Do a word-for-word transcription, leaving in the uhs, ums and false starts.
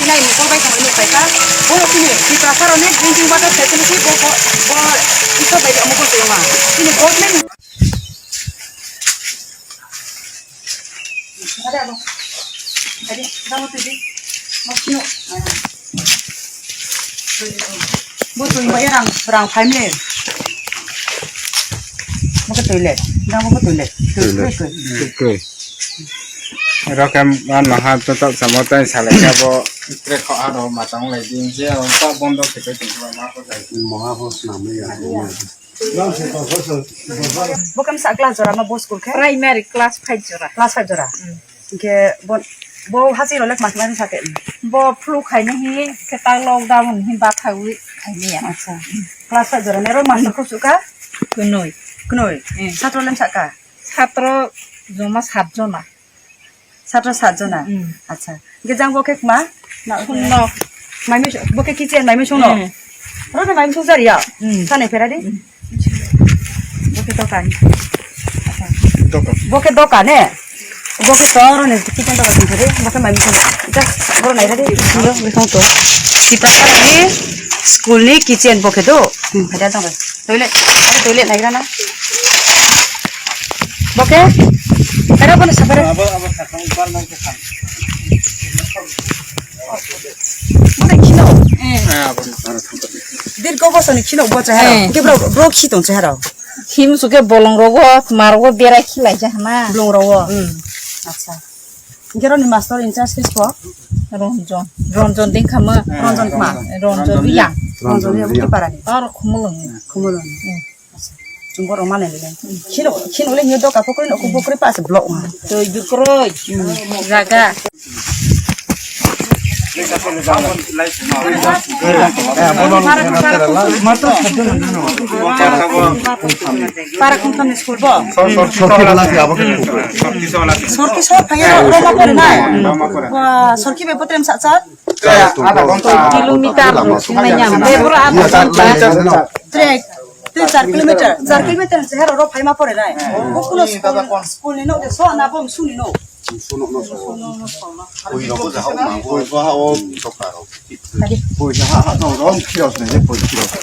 Nai ni kok bai khamani paikha. Bo chini Tiprasa rok ni drinking water facility bo, bo, bo ito bai omo bo tongma. Chini government. Ada abo. Ada, ada mo tadi. Mo sino. Bo twi ba rang, rang phai mle. Bo ke toilet. Rang bo ke toilet. Toilet. Toilet. Toilet. Rokem an maha to tak samo tai salai ka bo. Tre kho aro matang lai din je o ta bondo khe pe tin ma ko dai. Maha ho snam ya. Bo kam sa class jora ma bo school khe? Primary class five jora. Class five jora. Hingke bo, bo hasi role class mani sake. Bo flu khaini hi khe ta lockdown hi ba thawi khaini ya. Acha. Class five jora nero master ko suka? Kunoi. Kunoi. Satro lem saka? Satro joma sat jona. Satro sat jona. Acha. Hingke jang bo khe ma? Kunno. Maimi bo khe kitchen maimi sungno. Oro maimi sung jari ya. Sanai phera di. Bo khe dokan. Dokan. Bo khe dokan ne? Bo khe to oro ni kitchen dokan sing thari. Bo khe mai mithang. Just boro nai thari. Boro mithang to. Tiprasa ni school ni kitchen bo khe do. Hmm, phai da jang bai. Toilet. Ada toilet nai grana. Bo khe? Era bo ni sapare. Abo, abo sakang ban nang khe khan. Bo khe khino. Eh, abo ni. Dirgo bosoni khino bo chehara. Eh. Ke bro, bro khi tong chehara. Him suke bolong rogo, tma rogo berai khilai ja hana. Bolong rogo. Hmm. Acha. Hingke roni master in charge khe sbo? Ronjon. Ronjon ding khama. Ronjon khma. Ronjon Riyang. Ronjon Riyang, Buki Parani. Aro Khumulung. Khumulung. Hmm. Acha. Chwng borok mane le. Khino, khino le nyo doka pokri no, pokri pas block ma. Twi dukroi. Jaga. Para khumtham ni school bo? Sorki sor phai ya, roma pore nai. Ba, sorki be potrem sa cha? Kilometer rok sing nai ya. Be bura ada. Tre, tre char kilometer. Char kilometer se hero ro phai ma pore nai. Bo kuno school, school ni no de so na bom suni no. Bui rok bo jahao ma, bui bo hao choka rok. Bui ha ha no rom khiros ne, bui khiros.